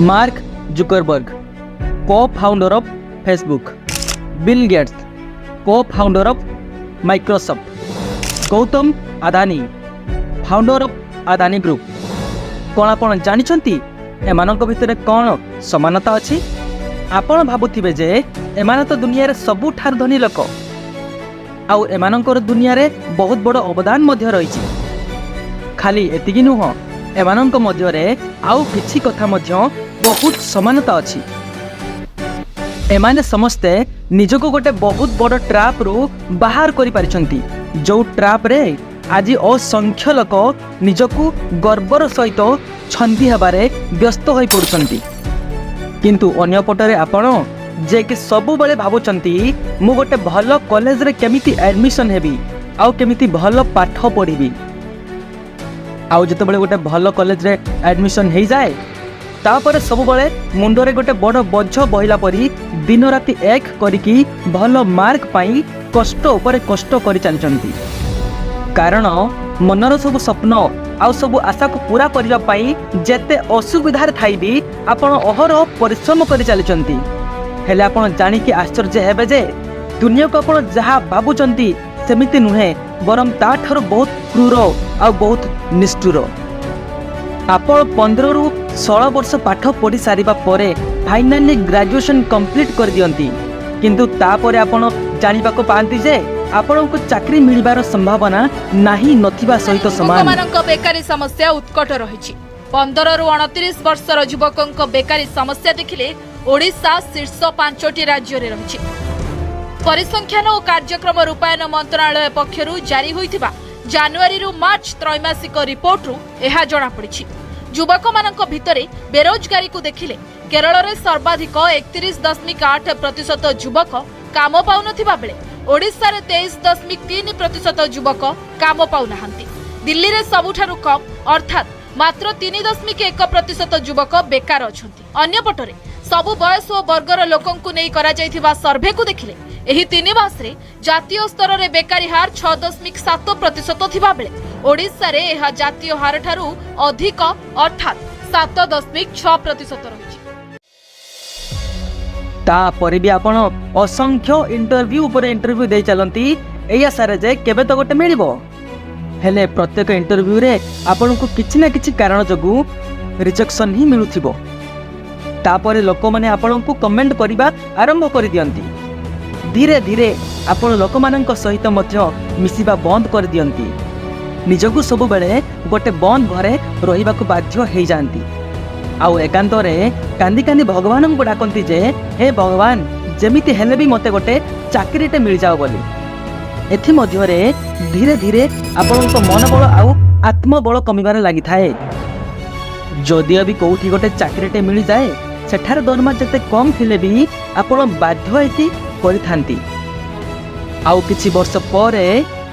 Mark Zuckerberg, co-founder of Facebook, Bill Gates, co-founder of Microsoft, Gautam Adani, founder of Adani Group. କ'ଣ ଆପଣ ଜାଣିଛନ୍ତି ଏମାନଙ୍କ ଭିତରେ କ'ଣ ସମାନତା ଅଛି? ଆପଣ ଭାବୁଥିବେ ଯେ ଏମାନେ ତ ଦୁନିଆରେ ସବୁଠାରୁ ଧନୀ ଲୋକ ଆଉ ଏମାନଙ୍କର ଦୁନିଆରେ ବହୁତ ବଡ଼ ଅବଦାନ ମଧ୍ୟ ରହିଛି। ଖାଲି ଏତିକି ନୁହଁ, ଏମାନଙ୍କ ମଧ୍ୟରେ ଆଉ କିଛି କଥା ମଧ୍ୟ ବହୁତ ସମାନତା ଅଛି। ଏମାନେ ସମସ୍ତେ ନିଜକୁ ଗୋଟେ ବହୁତ ବଡ଼ ଟ୍ରାପ୍ରୁ ବାହାର କରିପାରିଛନ୍ତି, ଯେଉଁ ଟ୍ରାପ୍ରେ ଆଜି ଅସଂଖ୍ୟ ଲୋକ ନିଜକୁ ଗର୍ବର ସହିତ ଛନ୍ଦି ହେବାରେ ବ୍ୟସ୍ତ ହୋଇପଡ଼ୁଛନ୍ତି। କିନ୍ତୁ ଅନ୍ୟପଟରେ ଆପଣ ଯିଏକି ସବୁବେଳେ ଭାବୁଛନ୍ତି, ମୁଁ ଗୋଟେ ଭଲ କଲେଜରେ କେମିତି ଆଡ଼ମିସନ୍ ହେବି ଆଉ କେମିତି ଭଲ ପାଠ ପଢ଼ିବି। ଆଉ ଯେତେବେଳେ ଗୋଟେ ଭଲ କଲେଜରେ ଆଡ଼ମିସନ୍ ହେଇଯାଏ, ତାପରେ ସବୁବେଳେ ମୁଣ୍ଡରେ ଗୋଟେ ବଡ଼ ବୋଝ ବହିଲା ପରି ଦିନ ରାତି ଏକ କରିକି ଭଲ ମାର୍କ ପାଇଁ କଷ୍ଟ ଉପରେ କଷ୍ଟ କରି ଚାଲିଛନ୍ତି। କାରଣ ମନର ସବୁ ସ୍ୱପ୍ନ ଆଉ ସବୁ ଆଶାକୁ ପୂରା କରିବା ପାଇଁ ଯେତେ ଅସୁବିଧାରେ ଥାଇ ବି ଆପଣ ଅହରହ ପରିଶ୍ରମ କରି ଚାଲିଛନ୍ତି। ହେଲେ ଆପଣ ଜାଣିକି ଆଶ୍ଚର୍ଯ୍ୟ ହେବେ ଯେ ଦୁନିଆକୁ ଆପଣ ଯାହା ଭାବୁଛନ୍ତି ସେମିତି ନୁହେଁ, ବରଂ ତାଠାରୁ ବହୁତ କ୍ରୂର ଆଉ ବହୁତ ନିଷ୍ଠୁର। ଆପଣ 15ରୁ 16 ବର୍ଷ ପାଠ ପଢ଼ି ସାରିବା ପରେ ଫାଇନାଲି ଗ୍ରାଜୁଏସନ୍ କମ୍ପ୍ଲିଟ୍ କରିଦିଅନ୍ତି। କିନ୍ତୁ ତାପରେ ଆପଣ ଜାଣିବାକୁ ପାଆନ୍ତି ଯେ ଆପଣଙ୍କୁ ଚାକିରି ମିଳିବାର ସମ୍ଭାବନା ନାହିଁ ନଥିବା ସହିତ ସମାନ। ଯୁବକମାନଙ୍କ ବେକାରୀ ସମସ୍ୟା ଉତ୍କଟ ରହିଛି। 15ରୁ 29 ବର୍ଷର ଯୁବକଙ୍କ ବେକାରୀ ସମସ୍ୟା ଦେଖିଲେ ଓଡ଼ିଶା ଶୀର୍ଷ ପାଞ୍ଚଟି ରାଜ୍ୟରେ ରହିଛି। ପରିସଂଖ୍ୟାନ ଓ କାର୍ଯ୍ୟକ୍ରମ ରୂପାୟନ ମନ୍ତ୍ରଣାଳୟ ପକ୍ଷରୁ ଜାରି ହୋଇଥିବା ଜାନୁଆରୀରୁ ମାର୍ଚ୍ଚ ତ୍ରୈମାସିକ ରିପୋର୍ଟରୁ ଏହା ଜଣାପଡ଼ିଛି। ଯୁବକମାନଙ୍କ ଭିତରେ ବେରୋଜଗାରୀକୁ ଦେଖିଲେ କେରଳରେ ସର୍ବାଧିକ 31.8% ଯୁବକ କାମ ପାଉନଥିବା ବେଳେ ଓଡ଼ିଶାରେ 23.3% ଯୁବକ କାମ ପାଉନାହାନ୍ତି। ଦିଲ୍ଲୀରେ ସବୁଠାରୁ କମ୍, ଅର୍ଥାତ୍ ମାତ୍ର 3.1% ଯୁବକ ବେକାର ଅଛନ୍ତି। ଅନ୍ୟପଟରେ ସବୁ ବୟସ ଓ ବର୍ଗର ଲୋକଙ୍କୁ ନେଇ କରାଯାଇଥିବା ସର୍ଭେକୁ ଦେଖିଲେ ଏହି 3 ମାସରେ ଜାତୀୟ ସ୍ତରରେ ବେକାରୀ ହାର 6.7% ଥିବାବେଳେ ଓଡ଼ିଶାରେ ଏହା ଜାତୀୟ ହାରଠାରୁ ଅଧିକ, ଅର୍ଥାତ୍ 7.6% ରହିଛି। ତାପରେ ବି ଆପଣ ଅସଂଖ୍ୟ ଇଣ୍ଟରଭ୍ୟୁ ଉପରେ ଇଣ୍ଟରଭ୍ୟୁ ଦେଇ ଚାଲନ୍ତି, ଏଇ ଆଶାରେ ଯେ କେବେ ତ ଗୋଟେ ମିଳିବ। ହେଲେ ପ୍ରତ୍ୟେକ ଇଣ୍ଟରଭ୍ୟୁରେ ଆପଣଙ୍କୁ କିଛି ନା କିଛି କାରଣ ଯୋଗୁଁ ରିଜେକ୍ସନ୍ ହିଁ ମିଳୁଥିବ। ତାପରେ ଲୋକମାନେ ଆପଣଙ୍କୁ କମେଣ୍ଟ କରିବା ଆରମ୍ଭ କରିଦିଅନ୍ତି। ଧୀରେ ଧୀରେ ଆପଣ ଲୋକମାନଙ୍କ ସହିତ ମଧ୍ୟ ମିଶିବା ବନ୍ଦ କରିଦିଅନ୍ତି। ନିଜକୁ ସବୁବେଳେ ଗୋଟେ ବନ୍ଦ ଘରେ ରହିବାକୁ ବାଧ୍ୟ ହେଇଯାଆନ୍ତି ଆଉ ଏକାନ୍ତରେ କାନ୍ଦି କାନ୍ଦି ଭଗବାନଙ୍କୁ ଡାକନ୍ତି ଯେ ହେ ଭଗବାନ, ଯେମିତି ହେଲେ ବି ମୋତେ ଗୋଟେ ଚାକିରିଟେ ମିଳିଯାଉ ବୋଲି। ଏଥିମଧ୍ୟରେ ଧୀରେ ଧୀରେ ଆପଣଙ୍କ ମନୋବଳ ଆଉ ଆତ୍ମବଳ କମିବାରେ ଲାଗିଥାଏ। ଯଦିଓ ବି କେଉଁଠି ଗୋଟେ ଚାକିରିଟେ ମିଳିଯାଏ, ସେଠାରେ ଦରମା ଯେତେ କମ୍ ଥିଲେ ବି ଆପଣ ବାଧ୍ୟ ହେଇକି କରିଥାନ୍ତି। ଆଉ କିଛି ବର୍ଷ ପରେ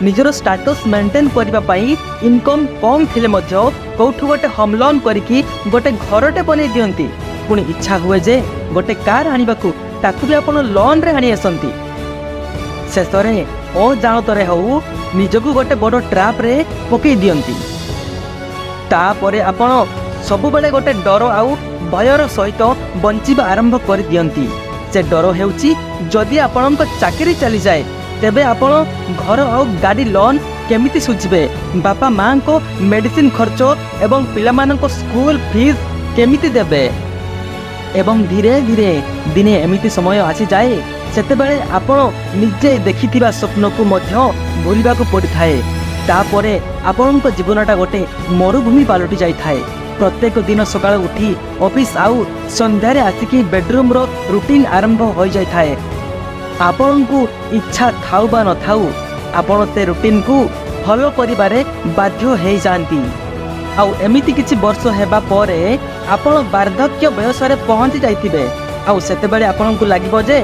ନିଜର ଷ୍ଟାଟସ୍ ମେଣ୍ଟେନ୍ କରିବା ପାଇଁ ଇନକମ୍ କମ୍ ଥିଲେ ମଧ୍ୟ କେଉଁଠୁ ଗୋଟେ ହୋମ୍ ଲୋନ୍ କରିକି ଗୋଟେ ଘରଟେ ବନେଇ ଦିଅନ୍ତି। ପୁଣି ଇଚ୍ଛା ହୁଏ ଯେ ଗୋଟେ କାର୍ ଆଣିବାକୁ, ତାକୁ ବି ଆପଣ ଲୋନ୍ରେ ଆଣି ଆସନ୍ତି। ଶେଷରେ ଅଜାଣତରେ ହଉ ନିଜକୁ ଗୋଟେ ବଡ଼ ଟ୍ରାପ୍ରେ ପକେଇ ଦିଅନ୍ତି। ତାପରେ ଆପଣ ସବୁବେଳେ ଗୋଟେ ଡର ଆଉ ଭୟର ସହିତ ବଞ୍ଚିବା ଆରମ୍ଭ କରିଦିଅନ୍ତି। ସେ ଡର ହେଉଛି, ଯଦି ଆପଣଙ୍କ ଚାକିରି ଚାଲିଯାଏ, ତେବେ ଆପଣ ଘର ଆଉ ଗାଡ଼ି ଲୋନ୍ କେମିତି ଶୁଝିବେ, ବାପା ମାଆଙ୍କ ମେଡ଼ିସିନ ଖର୍ଚ୍ଚ ଏବଂ ପିଲାମାନଙ୍କ ସ୍କୁଲ ଫିସ୍ କେମିତି ଦେବେ? ଏବଂ ଧୀରେ ଧୀରେ ଦିନେ ଏମିତି ସମୟ ଆସିଯାଏ, ସେତେବେଳେ ଆପଣ ନିଜେ ଦେଖିଥିବା ସ୍ୱପ୍ନକୁ ମଧ୍ୟ ଭୁଲିବାକୁ ପଡ଼ିଥାଏ। ତାପରେ ଆପଣଙ୍କ ଜୀବନଟା ଗୋଟେ ମରୁଭୂମି ପାଲଟି ଯାଇଥାଏ। ପ୍ରତ୍ୟେକ ଦିନ ସକାଳୁ ଉଠି ଅଫିସ୍ ଆଉ ସନ୍ଧ୍ୟାରେ ଆସିକି ବେଡରୁମ୍ର ରୁଟିନ୍ ଆରମ୍ଭ ହୋଇଯାଇଥାଏ। ଆପଣଙ୍କୁ ଇଚ୍ଛା ଥାଉ ବା ନଥାଉ, ଆପଣ ସେ ରୁଟିନ୍କୁ ଫଲୋ କରିବାରେ ବାଧ୍ୟ ହେଇଯାଆନ୍ତି। ଆଉ ଏମିତି କିଛି ବର୍ଷ ହେବା ପରେ ଆପଣ ବାର୍ଦ୍ଧକ୍ୟ ବୟସରେ ପହଞ୍ଚି ଯାଇଥିବେ। ଆଉ ସେତେବେଳେ ଆପଣଙ୍କୁ ଲାଗିବ ଯେ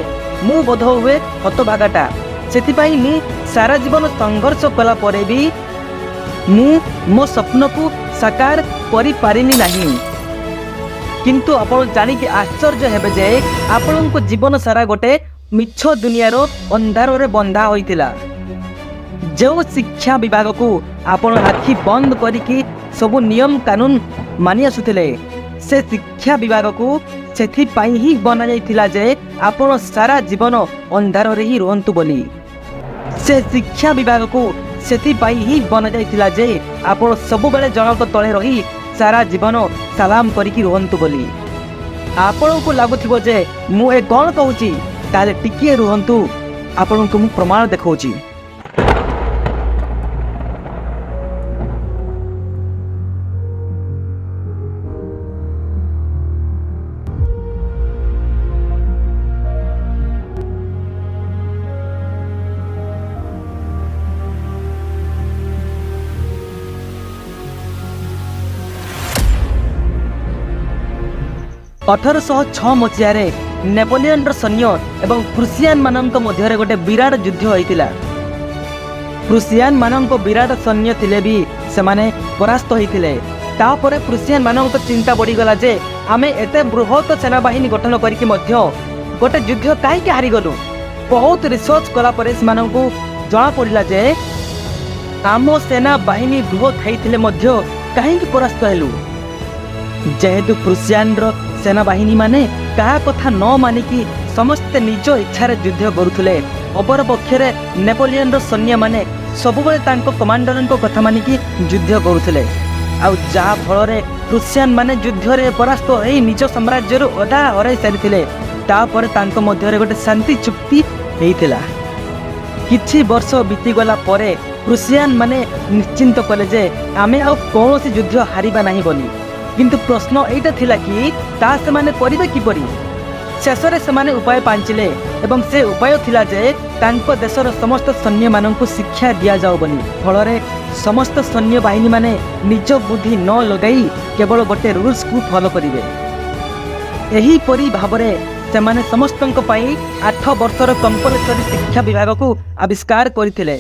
ମୁଁ ବୋଧ ହୁଏ ହତଭାଗାଟା, ସେଥିପାଇଁ ମୁଁ ସାରା ଜୀବନ ସଂଘର୍ଷ କଲା ପରେ ବି ମୁଁ ମୋ ସ୍ୱପ୍ନକୁ ସାକାର କରିପାରିଲି ନାହିଁ। କିନ୍ତୁ ଆପଣ ଜାଣିକି ଆଶ୍ଚର୍ଯ୍ୟ ହେବେ ଯେ ଆପଣଙ୍କ ଜୀବନ ସାରା ଗୋଟେ ମିଛ ଦୁନିଆର ଅନ୍ଧାରରେ ବନ୍ଧା ହୋଇଥିଲା। ଯେଉଁ ଶିକ୍ଷା ବିଭାଗକୁ ଆପଣ ଆଖି ବନ୍ଦ କରିକି ସବୁ ନିୟମ କାନୁନ ମାନି ଆସୁଥିଲେ, ସେ ଶିକ୍ଷା ବିଭାଗକୁ ସେଥିପାଇଁ ହିଁ ବନାଯାଇଥିଲା ଯେ ଆପଣ ସାରା ଜୀବନ ଅନ୍ଧାରରେ ହିଁ ରୁହନ୍ତୁ ବୋଲି। ସେ ଶିକ୍ଷା ବିଭାଗକୁ ସେଥିପାଇଁ ହିଁ ବନାଯାଇଥିଲା ଯେ ଆପଣ ସବୁବେଳେ ଜଣଙ୍କ ତଳେ ରହି ସାରା ଜୀବନ ସାଲାମ କରିକି ରୁହନ୍ତୁ ବୋଲି। ଆପଣଙ୍କୁ ଲାଗୁଥିବ ଯେ ମୁଁ ଏ କ'ଣ କହୁଛି, ତାହେଲେ ଟିକିଏ ରୁହନ୍ତୁ, ଆପଣଙ୍କୁ ମୁଁ ପ୍ରମାଣ ଦେଖାଉଛି। 1806 ମସିହାରେ ନେପୋଲିୟନର ସୈନ୍ୟ ଏବଂ ପ୍ରୁସିଆନମାନଙ୍କ ମଧ୍ୟରେ ଗୋଟେ ବିରାଟ ଯୁଦ୍ଧ ହୋଇଥିଲା। ପ୍ରୁସିଆନମାନଙ୍କ ବିରାଟ ସୈନ୍ୟ ଥିଲେ ବି ସେମାନେ ପରାସ୍ତ ହୋଇଥିଲେ। ତାପରେ ପ୍ରୁସିଆନମାନଙ୍କ ଚିନ୍ତା ବଢ଼ିଗଲା ଯେ ଆମେ ଏତେ ବୃହତ ସେନାବାହିନୀ ଗଠନ କରିକି ମଧ୍ୟ ଗୋଟେ ଯୁଦ୍ଧ କାହିଁକି ହାରିଗଲୁ। ବହୁତ ରିସର୍ଚ୍ଚ କଲା ପରେ ସେମାନଙ୍କୁ ଜଣାପଡ଼ିଲା ଯେ ଆମ ସେନାବାହିନୀ ବୃହତ ହେଇଥିଲେ ମଧ୍ୟ କାହିଁକି ପରାସ୍ତ ହେଲୁ। ଯେହେତୁ ପ୍ରୁସିଆନର ସେନାବାହିନୀମାନେ କାହା କଥା ନ ମାନିକି ସମସ୍ତେ ନିଜ ଇଚ୍ଛାରେ ଯୁଦ୍ଧ କରୁଥିଲେ, ଅପରପକ୍ଷରେ ନେପୋଲିୟନର ସୈନ୍ୟମାନେ ସବୁବେଳେ ତାଙ୍କ କମାଣ୍ଡରଙ୍କ କଥା ମାନିକି ଯୁଦ୍ଧ କରୁଥିଲେ। ଆଉ ଯାହା ଫଳରେ ପ୍ରୁସିଆନମାନେ ଯୁଦ୍ଧରେ ପରାସ୍ତ ହୋଇ ନିଜ ସାମ୍ରାଜ୍ୟରୁ ଅଧା ହରାଇ ସାରିଥିଲେ। ତାପରେ ତାଙ୍କ ମଧ୍ୟରେ ଗୋଟେ ଶାନ୍ତି ଚୁକ୍ତି ହେଇଥିଲା। କିଛି ବର୍ଷ ବିତିଗଲା ପରେ ପ୍ରୁସିଆନମାନେ ନିଶ୍ଚିନ୍ତ କଲେ ଯେ ଆମେ ଆଉ କୌଣସି ଯୁଦ୍ଧ ହାରିବା ନାହିଁ ବୋଲି। କିନ୍ତୁ ପ୍ରଶ୍ନ ଏଇଟା ଥିଲା କି ତାହା ସେମାନେ କରିବେ କିପରି। ଶେଷରେ ସେମାନେ ଉପାୟ ପାଞ୍ଚିଲେ ଏବଂ ସେ ଉପାୟ ଥିଲା ଯେ ତାଙ୍କ ଦେଶର ସମସ୍ତ ସୈନ୍ୟମାନଙ୍କୁ ଶିକ୍ଷା ଦିଆଯାଉ ବୋଲି। ଫଳରେ ସମସ୍ତ ସୈନ୍ୟବାହିନୀମାନେ ନିଜ ବୁଦ୍ଧି ନ ଲଗାଇ କେବଳ ଗୋଟେ ରୁଲ୍ସକୁ ଫଲୋ କରିବେ। ଏହିପରି ଭାବରେ ସେମାନେ ସମସ୍ତଙ୍କ ପାଇଁ 8 ବର୍ଷର କମ୍ପଲସରୀ ଶିକ୍ଷା ବିଭାଗକୁ ଆବିଷ୍କାର କରିଥିଲେ,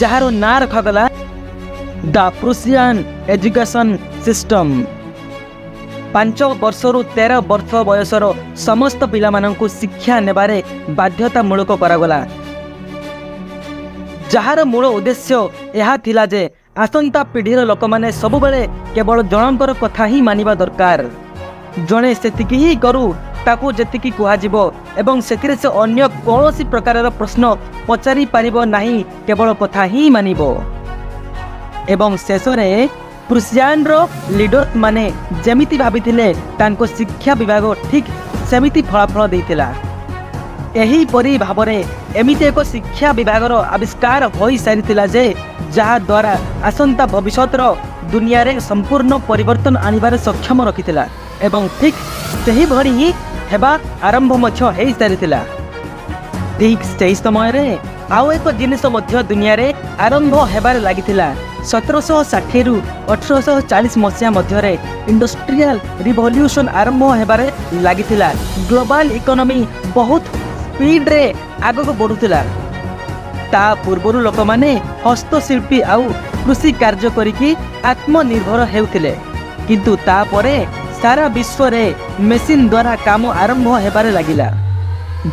ଯାହାର ନାଁ ରଖାଗଲା ଦ ପ୍ରୁସିଆନ୍ ଏଜୁକେସନ୍ ସିଷ୍ଟମ୍। 5 ବର୍ଷରୁ 13 ବର୍ଷ ବୟସର ସମସ୍ତ ପିଲାମାନଙ୍କୁ ଶିକ୍ଷା ନେବାରେ ବାଧ୍ୟତାମୂଳକ କରାଗଲା, ଯାହାର ମୂଳ ଉଦ୍ଦେଶ୍ୟ ଏହା ଥିଲା ଯେ ଆସନ୍ତା ପିଢ଼ିର ଲୋକମାନେ ସବୁବେଳେ କେବଳ ଜଣଙ୍କର କଥା ହିଁ ମାନିବା ଦରକାର। ଜଣେ ସେତିକି ହିଁ କରୁ, ତାକୁ ଯେତିକି କୁହାଯିବ, ଏବଂ ସେଥିରେ ସେ ଅନ୍ୟ କୌଣସି ପ୍ରକାରର ପ୍ରଶ୍ନ ପଚାରି ପାରିବ ନାହିଁ, କେବଳ କଥା ହିଁ ମାନିବ। ଏବଂ ଶେଷରେ ପ୍ରୁସିଆନର ଲିଡର୍ସମାନେ ଯେମିତି ଭାବିଥିଲେ ତାଙ୍କ ଶିକ୍ଷା ବିଭାଗ ଠିକ୍ ସେମିତି ଫଳାଫଳ ଦେଇଥିଲା। ଏହିପରି ଭାବରେ ଏମିତି ଏକ ଶିକ୍ଷା ବିଭାଗର ଆବିଷ୍କାର ହୋଇସାରିଥିଲା ଯେ ଯାହାଦ୍ୱାରା ଆସନ୍ତା ଭବିଷ୍ୟତର ଦୁନିଆରେ ସମ୍ପୂର୍ଣ୍ଣ ପରିବର୍ତ୍ତନ ଆଣିବାରେ ସକ୍ଷମ ରଖିଥିଲା ଏବଂ ଠିକ୍ ସେହିଭଳି ହିଁ ହେବା ଆରମ୍ଭ ମଧ୍ୟ ହୋଇସାରିଥିଲା। ଠିକ୍ ସେହି ସମୟରେ ଆଉ ଏକ ଜିନିଷ ମଧ୍ୟ ଦୁନିଆରେ ଆରମ୍ଭ ହେବାରେ ଲାଗିଥିଲା। 1760ରୁ 1840 ମସିହା ମଧ୍ୟରେ ଇଣ୍ଡଷ୍ଟ୍ରିଆଲ ରିଭଲ୍ୟୁସନ୍ ଆରମ୍ଭ ହେବାରେ ଲାଗିଥିଲା। ଗ୍ଲୋବାଲ ଇକୋନୋମି ବହୁତ ସ୍ପିଡରେ ଆଗକୁ ବଢ଼ୁଥିଲା। ତା ପୂର୍ବରୁ ଲୋକମାନେ ହସ୍ତଶିଳ୍ପୀ ଆଉ କୃଷି କାର୍ଯ୍ୟ କରିକି ଆତ୍ମନିର୍ଭର ହେଉଥିଲେ, କିନ୍ତୁ ତାପରେ ସାରା ବିଶ୍ୱରେ ମେସିନ୍ ଦ୍ୱାରା କାମ ଆରମ୍ଭ ହେବାରେ ଲାଗିଲା।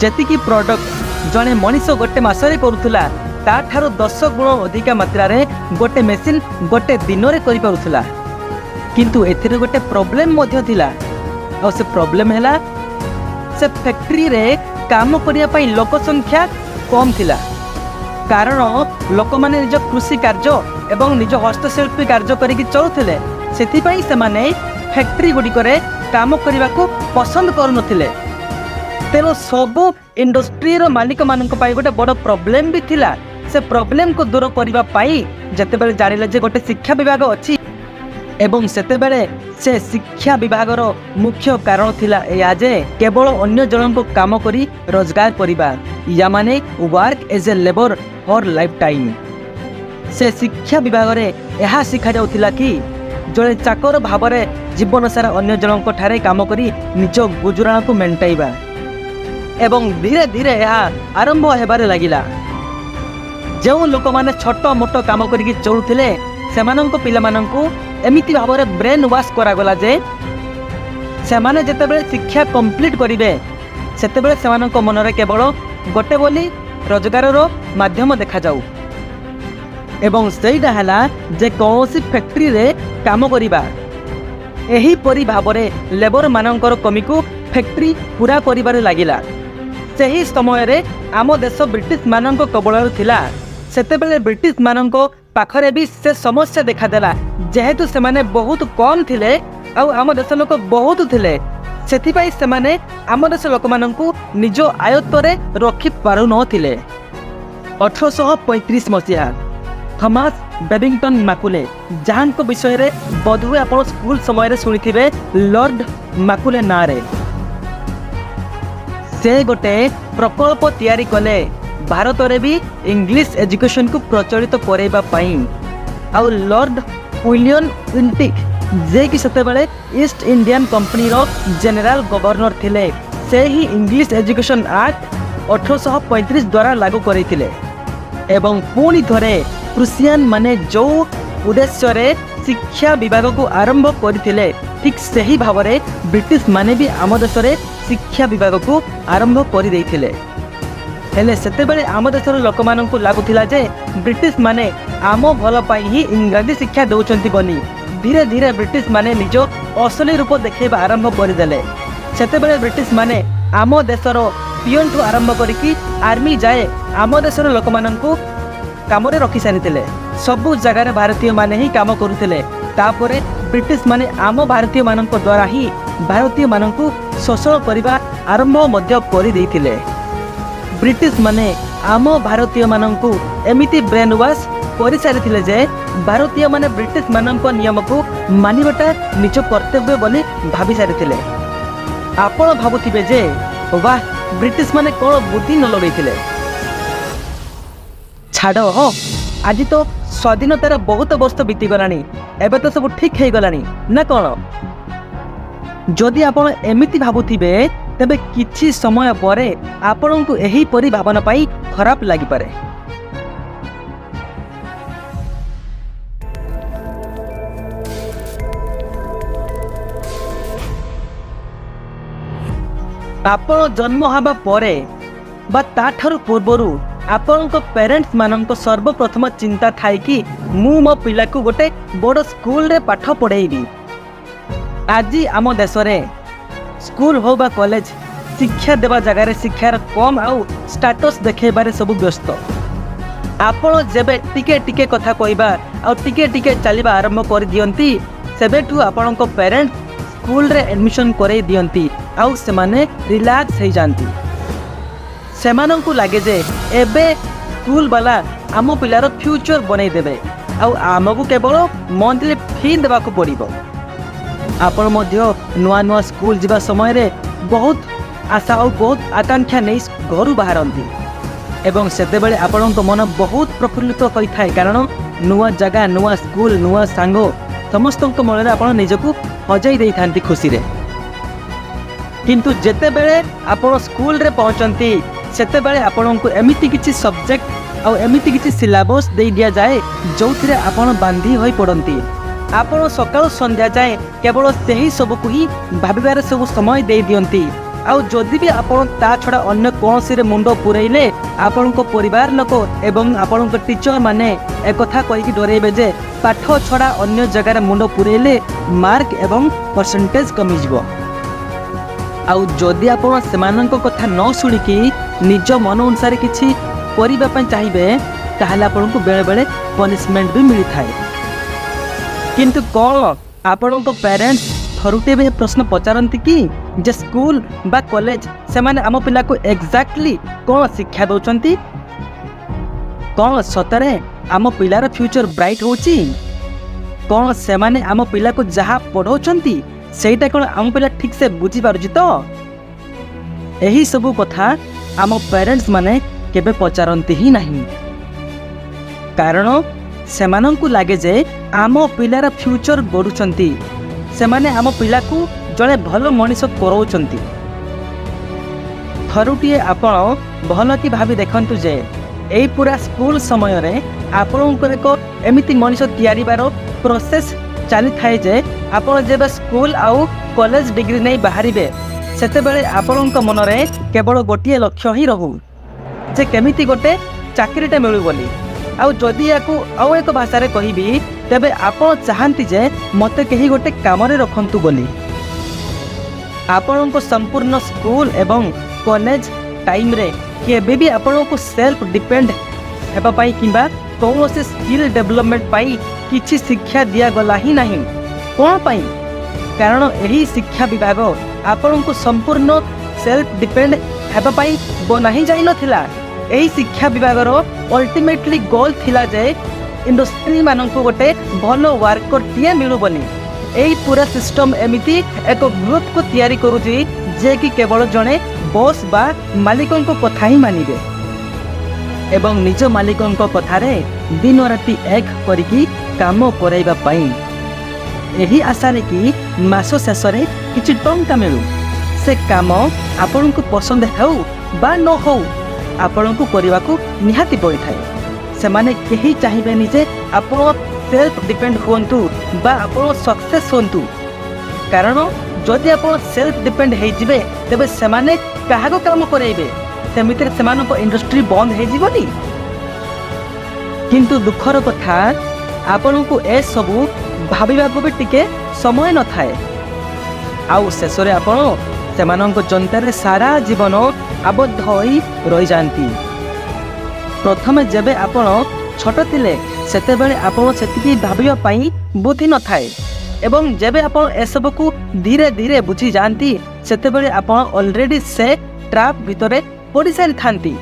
ଯେତିକି ପ୍ରଡକ୍ଟ ଜଣେ ମଣିଷ ଗୋଟେ ମାସରେ କରୁଥିଲା, ତାଠାରୁ 10 ଗୁଣ ଅଧିକା ମାତ୍ରାରେ ଗୋଟେ ମେସିନ୍ ଗୋଟେ ଦିନରେ କରିପାରୁଥିଲା। କିନ୍ତୁ ଏଥିରେ ଗୋଟେ ପ୍ରୋବ୍ଲେମ୍ ମଧ୍ୟ ଥିଲା, ଆଉ ସେ ପ୍ରୋବ୍ଲେମ୍ ହେଲା ସେ ଫ୍ୟାକ୍ଟ୍ରିରେ କାମ କରିବା ପାଇଁ ଲୋକ ସଂଖ୍ୟା କମ୍ ଥିଲା। କାରଣ ଲୋକମାନେ ନିଜ କୃଷି କାର୍ଯ୍ୟ ଏବଂ ନିଜ ହସ୍ତଶିଳ୍ପୀ କାର୍ଯ୍ୟ କରିକି ଚଳୁଥିଲେ, ସେଥିପାଇଁ ସେମାନେ ଫ୍ୟାକ୍ଟ୍ରି ଗୁଡ଼ିକରେ କାମ କରିବାକୁ ପସନ୍ଦ କରୁନଥିଲେ। ତେଣୁ ସବୁ ଇଣ୍ଡଷ୍ଟ୍ରିର ମାଲିକମାନଙ୍କ ପାଇଁ ଗୋଟେ ବଡ଼ ପ୍ରୋବ୍ଲେମ୍ ବି ଥିଲା। ସେ ପ୍ରୋବ୍ଲେମକୁ ଦୂର କରିବା ପାଇଁ ଯେତେବେଳେ ଜାଣିଲେ ଯେ ଗୋଟେ ଶିକ୍ଷା ବିଭାଗ ଅଛି, ଏବଂ ସେତେବେଳେ ସେ ଶିକ୍ଷା ବିଭାଗର ମୁଖ୍ୟ କାରଣ ଥିଲା ଏୟା ଯେ କେବଳ ଅନ୍ୟ ଜଣଙ୍କ କାମ କରି ରୋଜଗାର କରିବା, ୟା ମାନେ work as a labour for life time. ସେ ଶିକ୍ଷା ବିଭାଗରେ ଏହା ଶିଖାଯାଉଥିଲା କି ଜଣେ ଚାକର ଭାବରେ ଜୀବନ ସାରା ଅନ୍ୟ ଜଣଙ୍କ ଠାରେ କାମ କରି ନିଜ ଗୁଜୁରାଣକୁ ମେଣ୍ଟାଇବା, ଏବଂ ଧୀରେ ଧୀରେ ଏହା ଆରମ୍ଭ ହେବାରେ ଲାଗିଲା। ଯେଉଁ ଲୋକମାନେ ଛୋଟ ମୋଟ କାମ କରିକି ଚଳୁଥିଲେ, ସେମାନଙ୍କ ପିଲାମାନଙ୍କୁ ଏମିତି ଭାବରେ ବ୍ରେନ୍ ୱାଶ୍ କରାଗଲା ଯେ ସେମାନେ ଯେତେବେଳେ ଶିକ୍ଷା କମ୍ପ୍ଲିଟ୍ କରିବେ, ସେତେବେଳେ ସେମାନଙ୍କ ମନରେ କେବଳ ଗୋଟେ ବୋଲି ରୋଜଗାରର ମାଧ୍ୟମ ଦେଖାଯାଉ, ଏବଂ ସେଇଟା ହେଲା ଯେ କୌଣସି ଫ୍ୟାକ୍ଟ୍ରିରେ କାମ କରିବା। ଏହିପରି ଭାବରେ ଲେବରମାନଙ୍କର କମିକୁ ଫ୍ୟାକ୍ଟ୍ରି ପୂରା କରିବାରେ ଲାଗିଲା। ସେହି ସମୟରେ ଆମ ଦେଶ ବ୍ରିଟିଶମାନଙ୍କ କବଳରେ ଥିଲା। ସେତେବେଳେ ବ୍ରିଟିଶମାନଙ୍କ ପାଖରେ ବି ସେ ସମସ୍ୟା ଦେଖାଦେଲା। ଯେହେତୁ ସେମାନେ ବହୁତ କମ୍ ଥିଲେ ଆଉ ଆମ ଦେଶ ଲୋକ ବହୁତ ଥିଲେ, ସେଥିପାଇଁ ସେମାନେ ଆମ ଦେଶ ଲୋକମାନଙ୍କୁ ନିଜ ଆୟତ୍ତରେ ରଖିପାରୁନଥିଲେ। 1835 ମସିହା, ଥମାସ ବେବିଂଟନ୍ ମାକୁଲେ, ଯାହାଙ୍କ ବିଷୟରେ ବୋଧହୁଏ ଆପଣ ସ୍କୁଲ ସମୟରେ ଶୁଣିଥିବେ ଲର୍ଡ ମାକୁଲେ ନାଁରେ, ସେ ଗୋଟେ ପ୍ରକଳ୍ପ ତିଆରି କଲେ ଭାରତରେ ବି ଇଂଲିଶ ଏଜୁକେସନକୁ ପ୍ରଚଳିତ କରାଇବା ପାଇଁ। ଆଉ ଲର୍ଡ ୱିଲିୟମ ୱିଣ୍ଟିକ୍, ଯିଏକି ସେତେବେଳେ ଇଷ୍ଟ ଇଣ୍ଡିଆନ୍ କମ୍ପାନୀର ଜେନେରାଲ ଗଭର୍ଣ୍ଣର ଥିଲେ, ସେ ହିଁ ଇଂଲିଶ ଏଜୁକେସନ ଆକ୍ଟ 1835 ଦ୍ୱାରା ଲାଗୁ କରାଇଥିଲେ। ଏବଂ ପୁଣି ଥରେ ପ୍ରୁସିଆନ ମାନେ ଯେଉଁ ଉଦ୍ଦେଶ୍ୟରେ ଶିକ୍ଷା ବିଭାଗକୁ ଆରମ୍ଭ କରିଥିଲେ, ଠିକ୍ ସେହି ଭାବରେ ବ୍ରିଟିଶ ମାନେ ବି ଆମ ଦେଶରେ ଶିକ୍ଷା ବିଭାଗକୁ ଆରମ୍ଭ କରିଦେଇଥିଲେ। ହେଲେ ସେତେବେଳେ ଆମ ଦେଶର ଲୋକମାନଙ୍କୁ ଲାଗୁଥିଲା ଯେ ବ୍ରିଟିଶ ମାନେ ଆମ ଭଲ ପାଇଁ ହିଁ ଇଂରାଜୀ ଶିକ୍ଷା ଦେଉଛନ୍ତି ବୋଲି। ଧୀରେ ଧୀରେ ବ୍ରିଟିଶ ମାନେ ନିଜ ଅସଲି ରୂପ ଦେଖାଇବା ଆରମ୍ଭ କରିଦେଲେ। ସେତେବେଳେ ବ୍ରିଟିଶ ମାନେ ଆମ ଦେଶର ପିଅନଠୁ ଆରମ୍ଭ କରିକି ଆର୍ମି ଯାଏ ଆମ ଦେଶର ଲୋକମାନଙ୍କୁ କାମରେ ରଖିସାରିଥିଲେ। ସବୁ ଜାଗାରେ ଭାରତୀୟମାନେ ହିଁ କାମ କରୁଥିଲେ। ତାପରେ ବ୍ରିଟିଶ ମାନେ ଆମ ଭାରତୀୟମାନଙ୍କ ଦ୍ୱାରା ହିଁ ଭାରତୀୟମାନଙ୍କୁ ଶୋଷଣ କରିବା ଆରମ୍ଭ ମଧ୍ୟ କରିଦେଇଥିଲେ। ବ୍ରିଟିଶ ମାନେ ଆମ ଭାରତୀୟମାନଙ୍କୁ ଏମିତି ବ୍ରେନ୍ ୱାଶ୍ କରିସାରିଥିଲେ ଯେ ଭାରତୀୟମାନେ ବ୍ରିଟିଶ ମାନଙ୍କ ନିୟମକୁ ମାନିବାଟା ନିଜ କର୍ତ୍ତବ୍ୟ ବୋଲି ଭାବି ସାରିଥିଲେ। ଆପଣ ଭାବୁଥିବେ ଯେ ବାଃ, ବ୍ରିଟିଶ ମାନେ କ'ଣ ବୁଦ୍ଧି ନ ଲଗେଇଥିଲେ। ଛାଡ଼ ହୋ, ଆଜି ତ ସ୍ୱାଧୀନତାର ବହୁତ ବର୍ଷ ବିତିଗଲାଣି, ଏବେ ତ ସବୁ ଠିକ୍ ହେଇଗଲାଣି ନା କ'ଣ? ଯଦି ଆପଣ ଏମିତି ଭାବୁଥିବେ, ତେବେ କିଛି ସମୟ ପରେ ଆପଣଙ୍କୁ ଏହିପରି ଭାବନା ପାଇଁ ଖରାପ ଲାଗିପାରେ। ଆପଣ ଜନ୍ମ ହେବା ପରେ ବା ତାଠାରୁ ପୂର୍ବରୁ ଆପଣଙ୍କ ପ୍ୟାରେଣ୍ଟସ୍ ମାନଙ୍କ ସର୍ବପ୍ରଥମ ଚିନ୍ତା ଥାଏ କି ମୁଁ ମୋ ପିଲାକୁ ଗୋଟେ ବଡ଼ ସ୍କୁଲରେ ପାଠ ପଢ଼େଇବି। ଆଜି ଆମ ଦେଶରେ ସ୍କୁଲ ହଉ ବା କଲେଜ, ଶିକ୍ଷା ଦେବା ଜାଗାରେ ଶିକ୍ଷାର କମ୍ ଆଉ ଷ୍ଟାଟସ୍ ଦେଖାଇବାରେ ସବୁ ବ୍ୟସ୍ତ। ଆପଣ ଯେବେ ଟିକେ ଟିକେ କଥା କହିବା ଆଉ ଟିକେ ଟିକେ ଚାଲିବା ଆରମ୍ଭ କରିଦିଅନ୍ତି, ସେବେଠୁ ଆପଣଙ୍କ ପ୍ୟାରେଣ୍ଟସ୍ ସ୍କୁଲରେ ଆଡ଼ମିସନ୍ କରେଇ ଦିଅନ୍ତି ଆଉ ସେମାନେ ରିଲାକ୍ସ ହେଇଯାଆନ୍ତି। ସେମାନଙ୍କୁ ଲାଗେ ଯେ ଏବେ ସ୍କୁଲ ବାଲା ଆମ ପିଲାର ଫ୍ୟୁଚର ବନେଇ ଦେବେ ଆଉ ଆମକୁ କେବଳ ମନ୍ଥଲି ଫି ଦେବାକୁ ପଡ଼ିବ। ଆପଣ ମଧ୍ୟ ନୂଆ ନୂଆ ସ୍କୁଲ ଯିବା ସମୟରେ ବହୁତ ଆଶା ଆଉ ବହୁତ ଆକାଂକ୍ଷା ନେଇ ଘରୁ ବାହାରନ୍ତି ଏବଂ ସେତେବେଳେ ଆପଣଙ୍କ ମନ ବହୁତ ପ୍ରଫୁଲ୍ଲିତ ହୋଇଥାଏ, କାରଣ ନୂଆ ଜାଗା, ନୂଆ ସ୍କୁଲ, ନୂଆ ସାଙ୍ଗ, ସମସ୍ତଙ୍କ ମନରେ ଆପଣ ନିଜକୁ ହଜାଇ ଦେଇଥାନ୍ତି ଖୁସିରେ। କିନ୍ତୁ ଯେତେବେଳେ ଆପଣ ସ୍କୁଲରେ ପହଞ୍ଚନ୍ତି, ସେତେବେଳେ ଆପଣଙ୍କୁ ଏମିତି କିଛି ସବଜେକ୍ଟ ଆଉ ଏମିତି କିଛି ସିଲାବସ୍ ଦେଇ ଦିଆଯାଏ ଯେଉଁଥିରେ ଆପଣ ବାନ୍ଧି ହୋଇ ପଡ଼ନ୍ତି। ଆପଣ ସକାଳୁ ସନ୍ଧ୍ୟା ଯାଏଁ କେବଳ ସେହି ସବୁକୁ ହିଁ ଭାବିବାରେ ସବୁ ସମୟ ଦେଇ ଦିଅନ୍ତି। ଆଉ ଯଦି ବି ଆପଣ ତା ଛଡ଼ା ଅନ୍ୟ କୌଣସିରେ ମୁଣ୍ଡ ପୂରେଇଲେ, ଆପଣଙ୍କ ପରିବାର ଲୋକ ଏବଂ ଆପଣଙ୍କ ଟିଚର ମାନେ ଏକଥା କହିକି ଡରେଇବେ ଯେ ପାଠ ଛଡ଼ା ଅନ୍ୟ ଜାଗାରେ ମୁଣ୍ଡ ପୂରେଇଲେ ମାର୍କ ଏବଂ ପରସେଣ୍ଟେଜ କମିଯିବ। ଆଉ ଯଦି ଆପଣ ସେମାନଙ୍କ କଥା ନ ଶୁଣିକି ନିଜ ମନ ଅନୁସାରେ କିଛି କରିବା ପାଇଁ ଚାହିଁବେ, ତାହେଲେ ଆପଣଙ୍କୁ ବେଳେବେଳେ ପନିସମେଣ୍ଟ ବି ମିଳିଥାଏ। କିନ୍ତୁ କ'ଣ ଆପଣଙ୍କ ପ୍ୟାରେଣ୍ଟସ୍ ଥରୁଟିଏ ବି ପ୍ରଶ୍ନ ପଚାରନ୍ତି କି ଯେ ସ୍କୁଲ ବା କଲେଜ ସେମାନେ ଆମ ପିଲାକୁ ଏକ୍ଜାକ୍ଟଲି କ'ଣ ଶିକ୍ଷା ଦେଉଛନ୍ତି? କ'ଣ ସତରେ ଆମ ପିଲାର ଫ୍ୟୁଚର ବ୍ରାଇଟ୍ ହେଉଛି? କ'ଣ ସେମାନେ ଆମ ପିଲାକୁ ଯାହା ପଢ଼ାଉଛନ୍ତି, ସେଇଟା କ'ଣ ଆମ ପିଲା ଠିକ୍ସେ ବୁଝିପାରୁଛି ତ? ଏହିସବୁ କଥା ଆମ ପ୍ୟାରେଣ୍ଟସ୍ ମାନେ କେବେ ପଚାରନ୍ତି ହିଁ ନାହିଁ, କାରଣ ସେମାନଙ୍କୁ ଲାଗେ ଯେ ଆମ ପିଲାର ଫ୍ୟୁଚର ଗଢ଼ୁଛନ୍ତି ସେମାନେ, ଆମ ପିଲାକୁ ଜଣେ ଭଲ ମଣିଷ କରାଉଛନ୍ତି। ଥରୁଟିଏ ଆପଣ ଭଲ କି ଭାବି ଦେଖନ୍ତୁ ଯେ ଏଇ ପୁରା ସ୍କୁଲ ସମୟରେ ଆପଣଙ୍କର ଏକ ଏମିତି ମଣିଷ ତିଆରିବାର ପ୍ରୋସେସ୍ ଚାଲିଥାଏ ଯେ ଆପଣ ଯେବେ ସ୍କୁଲ ଆଉ କଲେଜ ଡିଗ୍ରୀ ନେଇ ବାହାରିବେ, ସେତେବେଳେ ଆପଣଙ୍କ ମନରେ କେବଳ ଗୋଟିଏ ଲକ୍ଷ୍ୟ ହିଁ ରହୁ ଯେ କେମିତି ଗୋଟେ ଚାକିରିଟା ମିଳୁ ବୋଲି। ଆଉ ଯଦି ୟାକୁ ଆଉ ଏକ ଭାଷାରେ କହିବି, ତେବେ ଆପଣ ଚାହାନ୍ତି ଯେ ମୋତେ କେହି ଗୋଟେ କାମରେ ରଖନ୍ତୁ ବୋଲି। ଆପଣଙ୍କ ସମ୍ପୂର୍ଣ୍ଣ ସ୍କୁଲ ଏବଂ କଲେଜ ଟାଇମ୍ରେ କେବେ ବି ଆପଣଙ୍କୁ ସେଲ୍ଫ ଡିପେଣ୍ଡ ହେବା ପାଇଁ କିମ୍ବା କୌଣସି ସ୍କିଲ୍ ଡେଭଲପମେଣ୍ଟ ପାଇଁ କିଛି ଶିକ୍ଷା ଦିଆଗଲା ହିଁ ନାହିଁ। କ'ଣ ପାଇଁ? କାରଣ ଏହି ଶିକ୍ଷା ବିଭାଗ ଆପଣଙ୍କୁ ସମ୍ପୂର୍ଣ୍ଣ ସେଲ୍ଫ ଡିପେଣ୍ଡ ହେବା ପାଇଁ ବନା ହିଁ ଯାଇନଥିଲା। ଏହି ଶିକ୍ଷା ବିଭାଗର ଅଲ୍ଟିମେଟଲି ଗୋଲ୍ ଥିଲା ଯେ ଇଣ୍ଡଷ୍ଟ୍ରିମାନଙ୍କୁ ଗୋଟେ ଭଲ ୱାର୍କରଟିଏ ମିଳୁ ବୋଲି। ଏହି ପୁରା ସିଷ୍ଟମ ଏମିତି ଏକ ଗ୍ରୁପକୁ ତିଆରି କରୁଛି, ଯିଏକି କେବଳ ଜଣେ ବସ୍ ବା ମାଲିକଙ୍କ କଥା ହିଁ ମାନିବେ ଏବଂ ନିଜ ମାଲିକଙ୍କ କଥାରେ ଦିନ ରାତି ଏକ କରିକି କାମ କରାଇବା ପାଇଁ, ଏହି ଆଶାରେ କି ମାସ ଶେଷରେ କିଛି ଟଙ୍କା ମିଳୁ। ସେ କାମ ଆପଣଙ୍କୁ ପସନ୍ଦ ହେଉ ବା ନ ହେଉ, ଆପଣଙ୍କୁ କରିବାକୁ ନିହାତି ପଡ଼ିଥାଏ। ସେମାନେ କେହି ଚାହିଁବେନି ଯେ ଆପଣ ସେଲ୍ଫ ଡିପେଣ୍ଡ ହୁଅନ୍ତୁ ବା ଆପଣ ସକ୍ସେସ୍ ହୁଅନ୍ତୁ। କାରଣ ଯଦି ଆପଣ ସେଲ୍ଫ ଡିପେଣ୍ଡ ହେଇଯିବେ, ତେବେ ସେମାନେ କାହାକୁ କାମ କରାଇବେ? ସେମିତିରେ ସେମାନଙ୍କ ଇଣ୍ଡଷ୍ଟ୍ରି ବନ୍ଦ ହେଇଯିବନି? କିନ୍ତୁ ଦୁଃଖର କଥା, ଆପଣଙ୍କୁ ଏସବୁ ଭାବିବାକୁ ବି ଟିକେ ସମୟ ନଥାଏ। ଆଉ ଶେଷରେ ଆପଣ ସେମାନଙ୍କ ଯନ୍ତାରେ ସାରା ଜୀବନ ଆବଦ୍ଧ ହୋଇ ରହିଯାଆନ୍ତି। ପ୍ରଥମେ ଯେବେ ଆପଣ ଛୋଟ ଥିଲେ, ସେତେବେଳେ ଆପଣ ସେତିକି ଭାବିବା ପାଇଁ ବୁଦ୍ଧି ନଥାଏ ଏବଂ ଯେବେ ଆପଣ ଏସବୁକୁ ଧୀରେ ଧୀରେ ବୁଝିଯାଆନ୍ତି, ସେତେବେଳେ ଆପଣ ଅଲରେଡ଼ି ସେ ଟ୍ରାପ୍ ଭିତରେ ପଡ଼ିସାରିଥାନ୍ତି।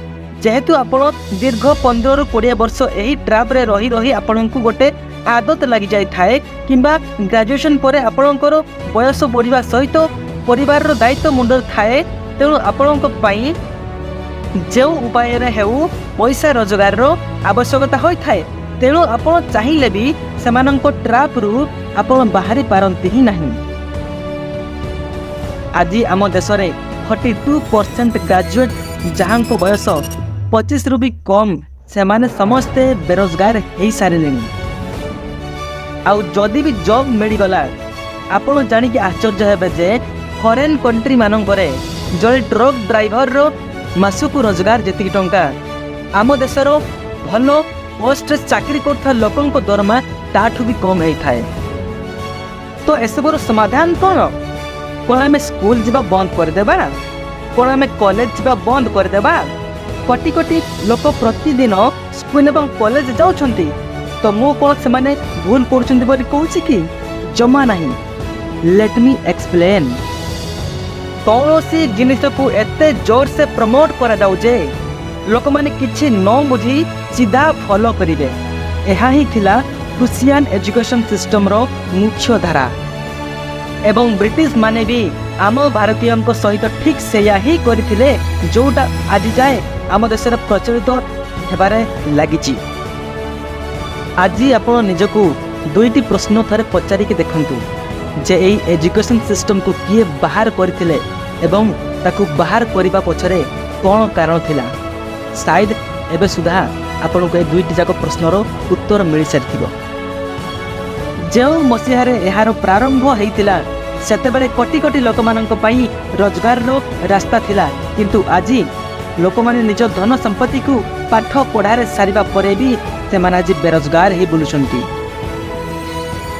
ଯେହେତୁ ଆପଣ ଦୀର୍ଘ 15ରୁ 20 ବର୍ଷ ଏହି ଟ୍ରାପ୍ରେ ରହି ରହି ଆପଣଙ୍କୁ ଗୋଟେ ଆଦତ ଲାଗିଯାଇଥାଏ, କିମ୍ବା ଗ୍ରାଜୁଏସନ୍ ପରେ ଆପଣଙ୍କର ବୟସ ବଢ଼ିବା ସହିତ ପରିବାରର ଦାୟିତ୍ୱ ମୁଣ୍ଡରେ ଥାଏ, ତେଣୁ ଆପଣଙ୍କ ପାଇଁ ଯେଉଁ ଉପାୟରେ ହେଉ ପଇସା ରୋଜଗାରର ଆବଶ୍ୟକତା ହୋଇଥାଏ। ତେଣୁ ଆପଣ ଚାହିଁଲେ ବି ସେମାନଙ୍କ ଟ୍ରାପ୍ରୁ ଆପଣ ବାହାରି ପାରନ୍ତି ହିଁ ନାହିଁ। ଆଜି ଆମ ଦେଶରେ 42% ଗ୍ରାଜୁଏଟ୍, ଯାହାଙ୍କ ବୟସ 25ରୁ ବି କମ୍, ସେମାନେ ସମସ୍ତେ ବେରୋଜଗାର ହେଇସାରିଲେଣି। ଆଉ ଯଦି ବି ଜବ୍ ମିଳିଗଲା, ଆପଣ ଜାଣିକି ଆଶ୍ଚର୍ଯ୍ୟ ହେବେ ଯେ ଫରେନ୍ କଣ୍ଟ୍ରି ମାନଙ୍କରେ ଜଣେ ଟ୍ରକ୍ ଡ୍ରାଇଭରର ମାସକୁ ରୋଜଗାର ଯେତିକି ଟଙ୍କା, ଆମ ଦେଶର ଭଲ ପୋଷ୍ଟରେ ଚାକିରି କରୁଥିବା ଲୋକଙ୍କ ଦରମା ତାଠୁ ବି କମ୍ ହେଇଥାଏ। ତ ଏସବୁର ସମାଧାନ କ'ଣ? କ'ଣ ଆମେ ସ୍କୁଲ ଯିବା ବନ୍ଦ କରିଦେବା? କ'ଣ ଆମେ କଲେଜ ଯିବା ବନ୍ଦ କରିଦେବା? କୋଟି କୋଟି ଲୋକ ପ୍ରତିଦିନ ସ୍କୁଲ ଏବଂ କଲେଜ ଯାଉଛନ୍ତି। ତ ମୁଁ କ'ଣ ସେମାନେ ଭୁଲ କରୁଛନ୍ତି ବୋଲି କହୁଛି କି? ଜମା ନାହିଁ। Let me explain. କୌଣସି ଜିନିଷକୁ ଏତେ ଜୋରସେ ପ୍ରମୋଟ କରାଯାଉ ଯେ ଲୋକମାନେ କିଛି ନ ବୁଝି ସିଧା ଫଲୋ କରିବେ, ଏହା ହିଁ ଥିଲା ପ୍ରୁସିଆନ୍ ଏଜୁକେସନ୍ ସିଷ୍ଟମର ମୁଖ୍ୟ ଧାରା। ଏବଂ ବ୍ରିଟିଶ ମାନେ ବି ଆମ ଭାରତୀୟଙ୍କ ସହିତ ଠିକ୍ ସେଇଆ ହିଁ କରିଥିଲେ, ଯୋଉଟା ଆଜି ଯାଏ ଆମ ଦେଶରେ ପ୍ରଚଳିତ ହେବାରେ ଲାଗିଛି। ଆଜି ଆପଣ ନିଜକୁ ଦୁଇଟି ପ୍ରଶ୍ନ ଥରେ ପଚାରିକି ଦେଖନ୍ତୁ ଯେ ଏଇ ଏଜୁକେସନ୍ ସିଷ୍ଟମକୁ କିଏ ବାହାର କରିଥିଲେ ଏବଂ ତାକୁ ବାହାର କରିବା ପଛରେ କ'ଣ କାରଣ ଥିଲା। ସାୟଦ ଏବେ ସୁଦ୍ଧା ଆପଣଙ୍କୁ ଏ ଦୁଇଟି ଯାକ ପ୍ରଶ୍ନର ଉତ୍ତର ମିଳିସାରିଥିବ। ଯେଉଁ ମସିହାରେ ଏହାର ପ୍ରାରମ୍ଭ ହେଇଥିଲା, ସେତେବେଳେ କୋଟି କୋଟି ଲୋକମାନଙ୍କ ପାଇଁ ରୋଜଗାରର ରାସ୍ତା ଥିଲା। କିନ୍ତୁ ଆଜି ଲୋକମାନେ ନିଜ ଧନ ସମ୍ପତ୍ତିକୁ ପାଠ ପଢ଼ାରେ ସାରିବା ପରେ ବି ସେମାନେ ଆଜି ବେରୋଜଗାର ହେଇ ବୁଲୁଛନ୍ତି।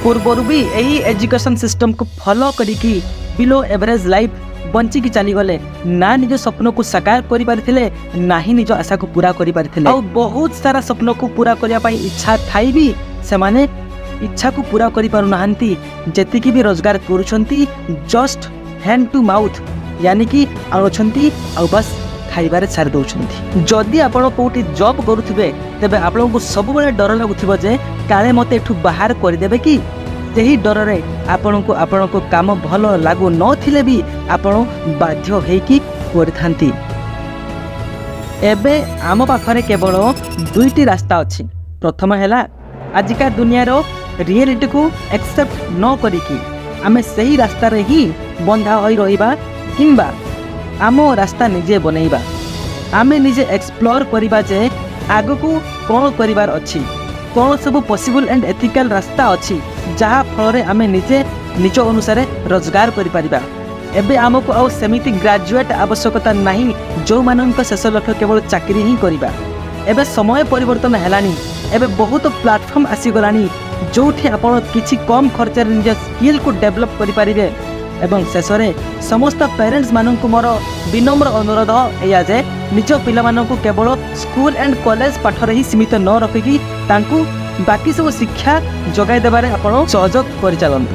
ପୂର୍ବରୁ ବି ଏହି ଏଜୁକେସନ୍ ସିଷ୍ଟମକୁ ଫଲୋ କରିକି ବିଲୋ ଏଭରେଜ ଲାଇଫ୍ ବଞ୍ଚିକି ଚାଲିଗଲେ। ନା ନିଜ ସ୍ୱପ୍ନକୁ ସାକାର କରିପାରିଥିଲେ, ନାହିଁ ନିଜ ଆଶାକୁ ପୁରା କରିପାରିଥିଲେ। ଆଉ ବହୁତ ସାରା ସ୍ୱପ୍ନକୁ ପୁରା କରିବା ପାଇଁ ଇଚ୍ଛା ଥାଇ ବି ସେମାନେ ଇଚ୍ଛାକୁ ପୁରା କରିପାରୁନାହାନ୍ତି। ଯେତିକି ବି ରୋଜଗାର କରୁଛନ୍ତି, ଜଷ୍ଟ ହ୍ୟାଣ୍ଡ ଟୁ ମାଉଥ୍, ୟାନି କି ଆଣୁଛନ୍ତି ଆଉ ବାସ୍ ଖାଇବାରେ ସାରି ଦେଉଛନ୍ତି। ଯଦି ଆପଣ କେଉଁଠି ଜବ୍ କରୁଥିବେ, ତେବେ ଆପଣଙ୍କୁ ସବୁବେଳେ ଡର ଲାଗୁଥିବ ଯେ କାଳେ ମୋତେ ଏଠୁ ବାହାର କରିଦେବେ କି। ସେହି ଡରରେ ଆପଣଙ୍କୁ ଆପଣଙ୍କ କାମ ଭଲ ଲାଗୁ ନଥିଲେ ବି ଆପଣ ବାଧ୍ୟ ହେଇକି କରିଥାନ୍ତି। ଏବେ ଆମ ପାଖରେ କେବଳ ଦୁଇଟି ରାସ୍ତା ଅଛି। ପ୍ରଥମ ହେଲା, ଆଜିକା ଦୁନିଆର ରିଏଲିଟିକୁ ଆକ୍ସେପ୍ଟ ନ କରିକି ଆମେ ସେହି ରାସ୍ତାରେ ହିଁ ବନ୍ଧା ହୋଇ ରହିବା, କିମ୍ବା ଆମ ରାସ୍ତା ନିଜେ ବନେଇବା। ଆମେ ନିଜେ ଏକ୍ସପ୍ଲୋର କରିବା ଯେ ଆଗକୁ କ'ଣ କରିବାର ଅଛି, କ'ଣ ସବୁ ପସିବୁଲ୍ ଆଣ୍ଡ ଏଥିକାଲ୍ ରାସ୍ତା ଅଛି, ଯାହା ଫଳରେ ଆମେ ନିଜେ ନିଜ ଅନୁସାରେ ରୋଜଗାର କରିପାରିବା। ଏବେ ଆମକୁ ଆଉ ସେମିତି ଗ୍ରାଜୁଏଟ୍ ଆବଶ୍ୟକତା ନାହିଁ, ଯେଉଁମାନଙ୍କ ଶେଷ ଲକ୍ଷ୍ୟ କେବଳ ଚାକିରି ହିଁ କରିବା। ଏବେ ସମୟ ପରିବର୍ତ୍ତନ ହେଲାଣି। ଏବେ ବହୁତ ପ୍ଲାଟଫର୍ମ ଆସିଗଲାଣି, ଯେଉଁଠି ଆପଣ କିଛି କମ୍ ଖର୍ଚ୍ଚରେ ନିଜ ସ୍କିଲ୍କୁ ଡେଭଲପ୍ କରିପାରିବେ। ଏବଂ ଶେଷରେ ସମସ୍ତ ପ୍ୟାରେଣ୍ଟସ୍ମାନଙ୍କୁ ମୋର ବିନମ୍ର ଅନୁରୋଧ ଏଇଆ ଯେ ନିଜ ପିଲାମାନଙ୍କୁ କେବଳ ସ୍କୁଲ ଆଣ୍ଡ କଲେଜ ପାଠରେ ହିଁ ସୀମିତ ନ ରଖିକି ତାଙ୍କୁ ବାକି ସବୁ ଶିକ୍ଷା ଯୋଗାଇ ଦେବାରେ ଆପଣ ସହଯୋଗ କରିଚାଲନ୍ତୁ।